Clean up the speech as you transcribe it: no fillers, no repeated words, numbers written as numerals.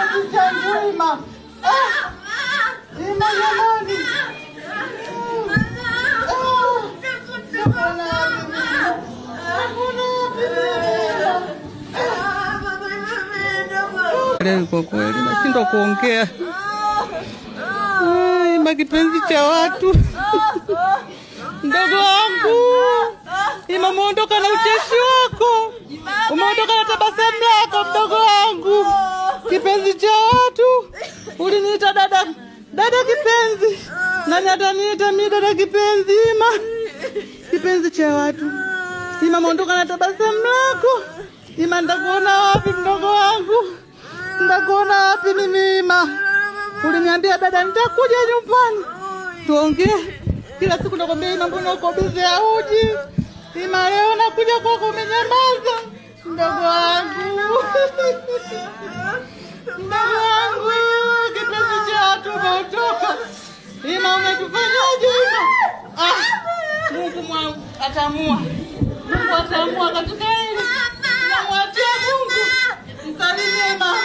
Kipenzi changu Ima. Ima jamani. Kwa kweli nashindwa kuongea. Ima kipenzi cha watu. Mdogo wangu. Ima, umeondoka na ucheshi wako. Umeondoka na tabasamu lako mdogo wangu. Kipenzi cha watu. Uliniita dada, dada kipenzi. Nani ataniita mimi dada kipenzi Ima? Kipenzi cha watu. Ima, umeondoka na tabasamu lako. Ima, nitakuona wapi mdogo wangu? Nitakuona wapi mimi Ima? Uliniambia dada nitakuja nyumbani tuongee. Kila siku nakwambia Ima, mbona uko busy hauji? Ima, leo nakuja kwako umenyamaza. Mdogo wangu. Mdogo wangu, kipenzi cha watu umeondoka. Ima, umetufanyaje Ima? Mungu mwangu atamua. Mungu atamua katika hili. Namwachia Mungu. Msalimie mama.